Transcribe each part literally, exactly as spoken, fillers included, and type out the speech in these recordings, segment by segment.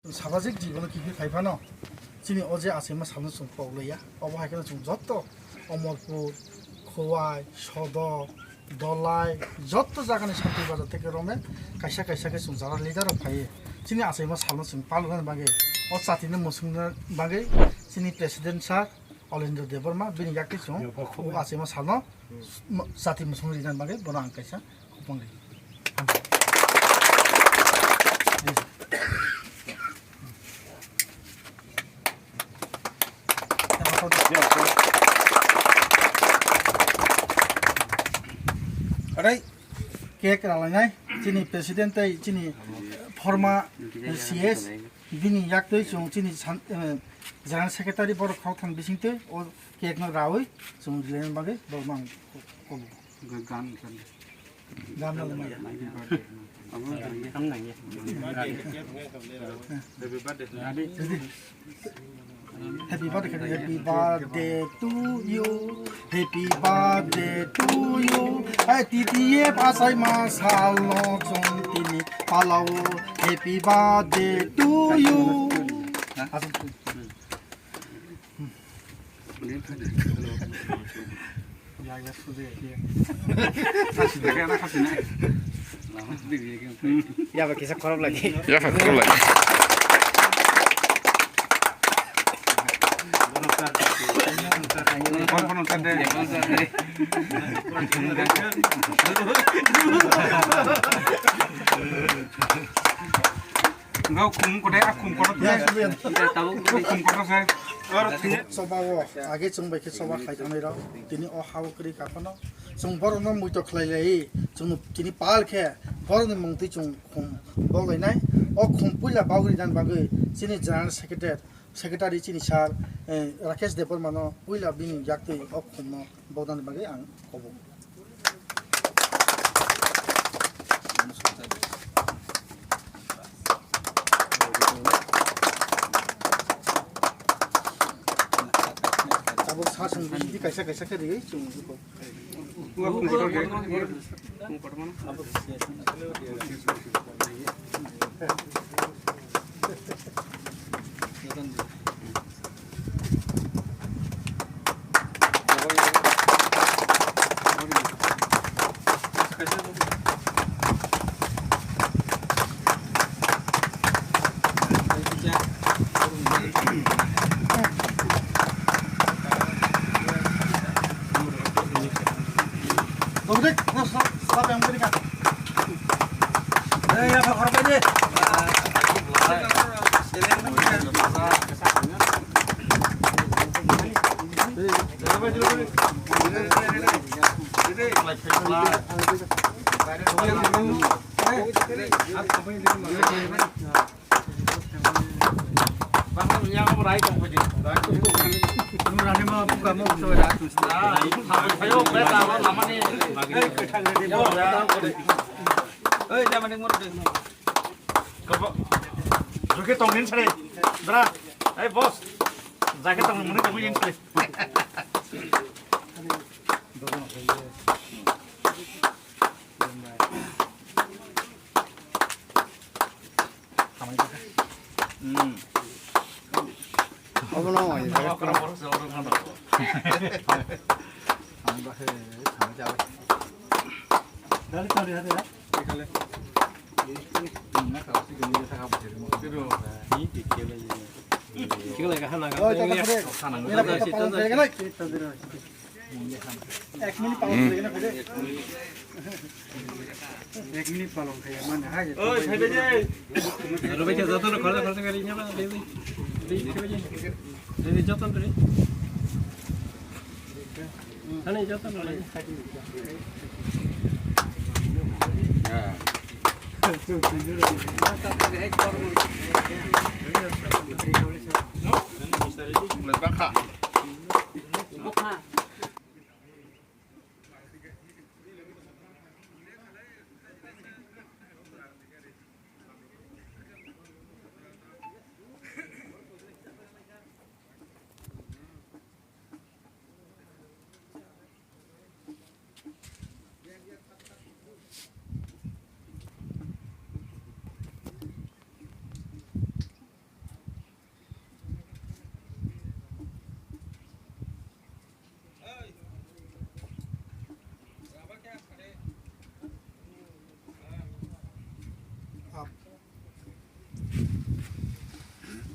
Samajik jibono kiphil phai phano chini o je achaima salno chwng kok laiya. Obo hai kheno chwng jotto Omorpur, Khowai, Sodok, Dolai, jotto jagani Santir Bazar theke romwi kaisa kaisa khe chwng jara leader rok phaiwi chini achaima salno chwng paloknani bagwi, o chatino mwswkna bagwi chini president sir Olendra Debbarma bini yakti chwng o achaima salno chati mwswk rinani bagwi bono ang kaisa khupang ri. Arai, cake ralainai chini president tei chini former C S bini yaktwi chwng chini san-, eh, general secretary borok khok thang bisingtwi o cake no rawi chwng rilaiman bagwi borok mang kobo. Gan, gan. Gan no lamaya. Happy birthday. Happy birthday, happy birthday to you. Happy birthday to you. Hai T T F achaima salno chwng tini palao. Happy birthday to you. Yaba kisa khorok lagi. Yaba kisa khorok lagi. Enggak, khum kote, ah, khum kote. Ya, ya. Khum kote se. Choba o, age chwng bai khe choba khai thangnai rok. Tini o ha o kwrwi ka phano. Chwng borok no muitok khlai lai, chwng tini pal khe borok ni mung twi chwng khum bok lai nai. O khum puila bok ri dan bagwi chini general secretary, secretary chini sir, eh, Rakesh Debbarma no puila bini yak twi o khum no bok dan bagwi ang kobo. Abo sa song bisi kaisa kaisa khe ri chwng. Joke tongin sare, bra, ai boss, jake tongin muni tongin sare. Hmm. Obono, Ek minute palong khaina phaidi. Ek minute palong khaina mane hai. Oi, thaibai de. Aro bai joto no khorda khorda gari nya ba de de. Thaibai de. De de joto no de. Thani joto no de. Bakha.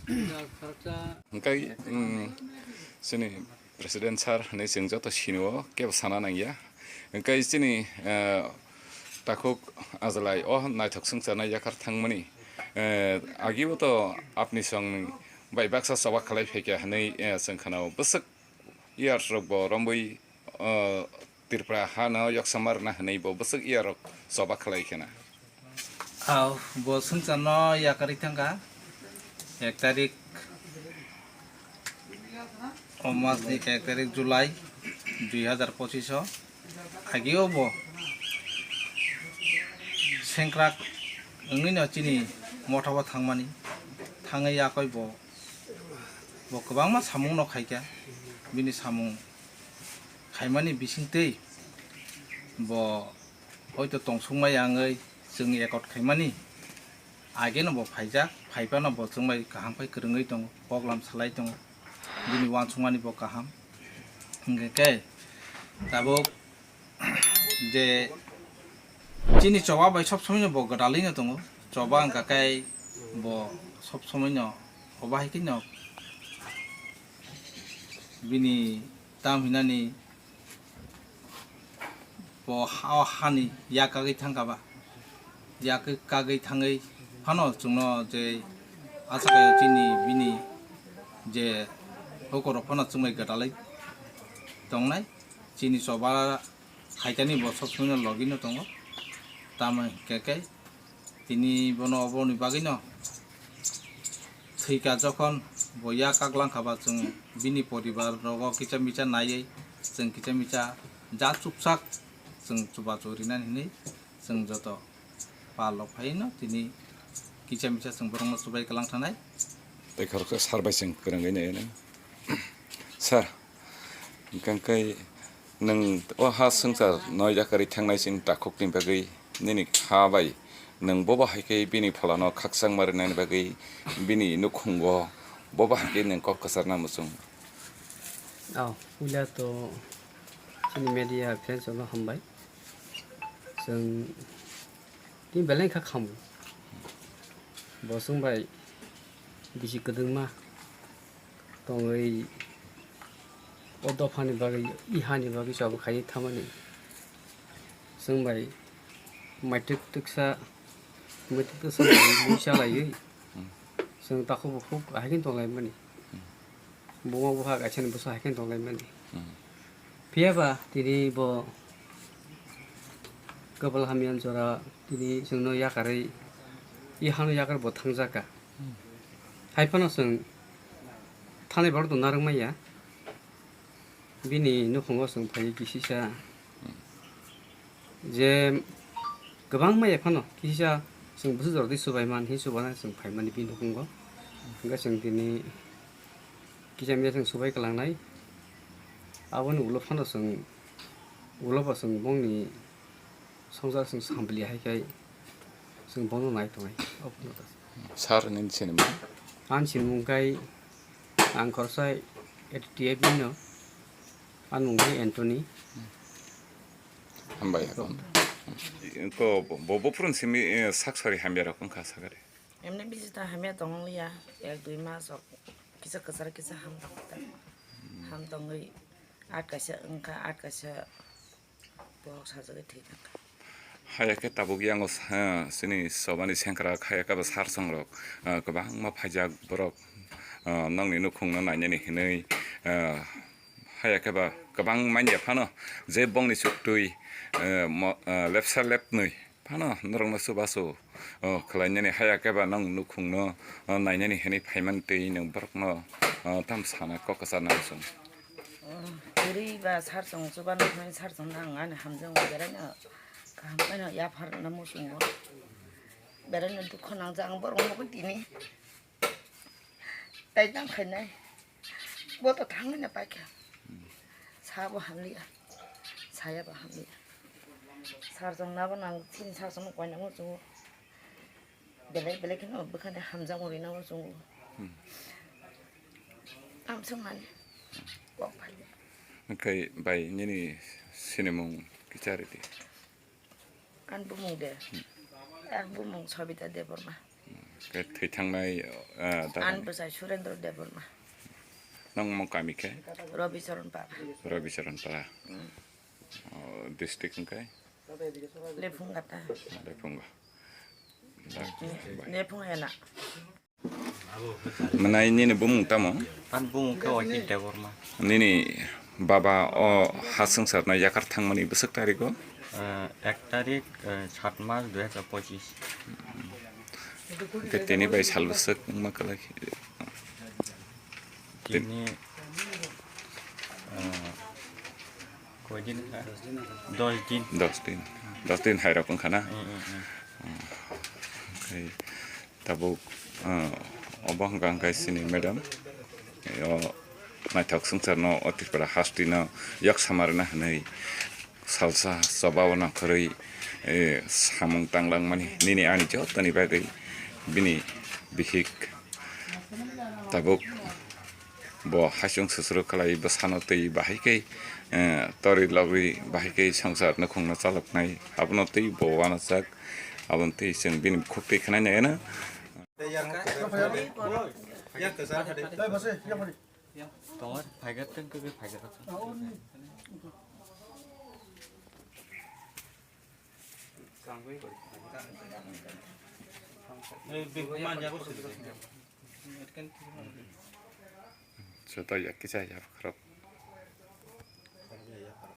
Hwnkhe, mm, chini President sir hinwi chwng joto sinio kebo sana nangya. Hwnkhe chini, eh, takhuk Ajwlai o naithok swngcharno yakar thangmani, eh, agio to apni songni bai baksa choba khlai phaikha hinwi, eh, chwng khanao. Bwswk years rok bo romwi, eh, Tripura ha no yoksama rwna hinwi bo bwswk iya rok choba khlai khena. Aw, bo swngcharno yakarwi thangkha ek tarik, o mas ni ek tarik July dui hazar pochish o. Agio bo sengkrak wngwi no chini motha o thangmani, thangwi yakoi bo, bo kwbangma samung no khaikha, bini samung khaimani bisingtwi bo hoito tongsukma yangwi chwng ekot khaimani. Ageno bo phaijak, phaiphano bo chwngbai kaham khai kwrwngwi tongo, koklam salai tongo, bini uansukmani bo kaham. Hwnkhe khe tabuk je chini choba bai sob somoino bo gwdalwino tongo, choba wngkha khe bo sob somoino obo hai kheno bini tam hinani bo ha-, o hani yak kagwi thangkha ba, yak kagwi thangwi phano chwngno je aswk chini bini je hukurok phano chwngbai gwdalwi tongnai, chini choba khaitani bo sob somoino logino tongo, tamo hinkhe khe. Tini bono oboni bagwino thwika jokhon bo yak kaglangkha ba chwng bini poribar rogo kicha micha naiwi chwng kicha micha ja chuksak chwng chubachu rinani hinwi chwng joto pal rok phaino tini kicha micha chwng borokno chubai kwlang thanai. Tei khoroksa sar bai chwng kwrwngwi naino. Sir, hwnkhe nwng o ha swngcharno yakarwi thangnai chini takhukni bagwi nini kha bai nwng bobo hai khe bini pholano khakchangma rwnani bagwi bini nukhungo bobo hai khe nwng kok kwcharna muchung? Oh, puila to chini media friends rokno hambai. Chwng tini belai kha khamu. Bo chwng bai bisi kwdwngma tongwi o dophani bagwi, i hani bagwi chobwi khai thamani. Chwng bai maitwk twksa, maitwk twksa bai mui chalaiwi chwng takhuk bukhuk ahai khe tonglaimani. Buma bupha kaisa ni bwsa hai khe tonglaimani. Hmm. Phiya ba tini bo kwbal hamya jora tini chwngno yakarwi, i hano yakar bo thangjak kha. Hmm. Hai phano chwng thanai borok to narwk manya. Bini nukhungo chwng phai kisisa. Hmm. Je kwbangma ya phano kisa chwng bwswk jordi subai man, hi subana chwng phaimani bini nukhungo. Hwnkhe chwng tini kisa misa chwng subai kwlangnai. Aboni ulo phano chwng, ulo bo chwng bongni songchar chwng sambli hai khai chwng bono nai tongnai. Sir nini sinimung? Ani sinimung khai ang khoroksa A T T F no, ani mung khai Anthony. Hambai hakon. Ko bo, bo phurun simi, eh, sak sari hamya rok wngkha sakari. Emne bisi ta hamya tong liya, ek dui mas ok kisa kwchar kisa ham tong ta. Ham tongwi at kaisa wngkha, at kaisa borok sajagwi thwi thangkha. Haya khe tabuk yango sa-, chini sobani sengkrak haya khe bo sar songrok, ah, kwbangma phaijak borok, ah, nokni nukhungno nainani hinwi, ah, Haya khe ba kwbang manya phano je bongni chuktwi, eh, mo-, eh, lepsa lepnwi phano norokno chubachu, oh, khlainani haya khe ba nang nukhungno, oh, nainani hinwi phaimani twi nwng borokno, oh, tam sana kok kwcharna muchung. Oh, kwrwi ba sar chwng chuba nuknani sar chwng nang ani hamjakgo beraino kaham phano yaphar na muchungo beraino dukho nangjak ang borok nukgwi tini. Tai tang khainai. Bo to thangwi na paikha. Sa bo hamliya. Saya bo hamliya. Sarjong nabo nang chini sarjong no koina mo chungo. Belai belai kheno bwkhani hamjak mo rina mo chungo. Hmm. Tamsong mani. Kok phai. Okai bai nini sinimung kichari di. Ani bumung de, ang bumung Sabita Debbarma. Khe thwi thangnai, ah, dara Ani ni? Bwsai Surendra Debbarma. Nang mo kami khe? Rabi Charan Para. Rabi Charan Para. Mm. Oh, district hwnkhe? Lephunga ta. Lephunga. Ne-, Lephunga ena. Mwnai nini bumung tamo? Ani bumung khe Waikil Debbarma. Nini baba o ha swngcharno yakar thangmani bwswk tarikgo? Eh, ek tarik, eh, sat mas dui hajar pochis. Hwnkhe tini bai sal bwswk wngma kwlai? Tini, eh, koi din kha? Dos din. Dos din. Dos din hai rok wngkha na? Mm, mm, mm. Oke. Tabuk, ah, obo hwnkha hwnkhe chini madam. O naithok swngcharno o Tripura hastino yok sama rwna hwnwi salsa choba-o nongkhorwi, eh, samung tanglangmani nini ani jotoni bagwi bini bihik tabuk bo hachung susuru khlai bwsano twi bahai khe, eh, torwi logwi bahai khe swngchar nukhungno chaloknai abono twi bo uanajak. Aboni twi chwng bini bukhuk twi khwnai nai no. Tongo, phaigat tong khe phaigat. Joto ya kisa ya khorok.